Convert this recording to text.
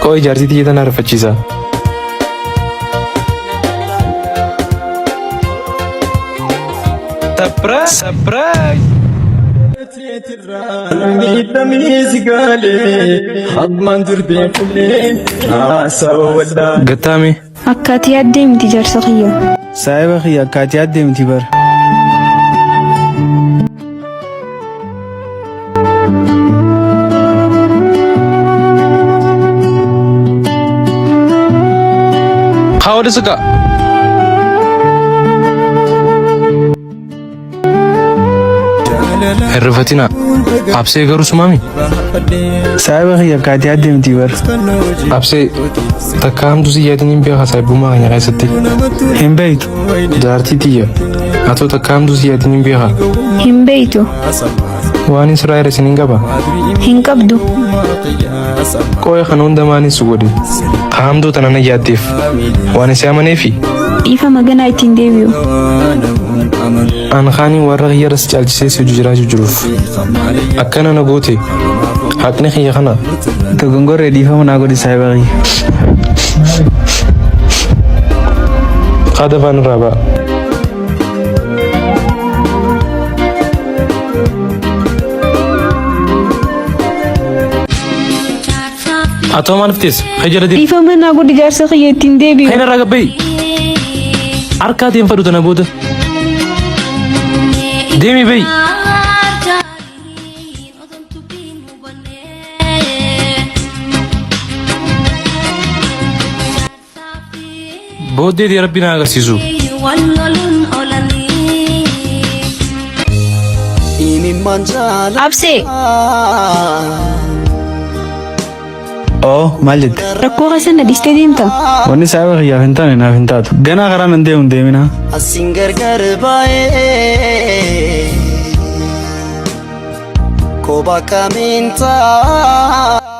Qooyi jaartii tiyya tana rifachiisa. Surprise! Surprise! Gattaame. Akka ati yaaddee miti jaarsa kiyya. Saahiba kiyya akka ati yaaddee miti bar. Haa wali siqa. Hin rifatinaa. Absee garuu sumaami. Saahiba kiyya akka ati yaaddee miti bar. Absee takka hamtuu si yaadin hin beeka saahibummaa keenya keessatti. Hin beektu. Jaartii tiyya. Atoo takka hamtuu si yaadin hin beeka. Hin beektu. Waan hin siraa irra isin hin qaba. Hin qabdu. Qooya kana hunda maaliin si godhe? Ka hamtuu tana na yaaddeef. Waan si amaneefi. Dhiifama ganaa ittiin deebi'u. An kaaniin warra kiyyarra si caalchisee si hojii jiraachuu jiruuf. Akkana na goote. Haqni kiyya kana. Dogongorree dhiifama naa godhi saahiba kiyya. Haa dafaan irraa ba'a. Atoo maaliif teessa? Kee jala deemi. Dhiifama naa godhi jaarsa kiyya ittiin deebi'u. Kee narraa gabba'i. Harkaa deem fadhu tana booda. Deemi ba'i. Booddee rabbi na agarsiisu. Absee Oo maal jette? rakkoo keessa na dhiistee deemta. Wanni saahiba kiyyaaf hin taane naaf hin taatu. Ganaa karaa nan deemu hin deeminaa. Asin gargar baay'ee kophaa kamiin ta'a.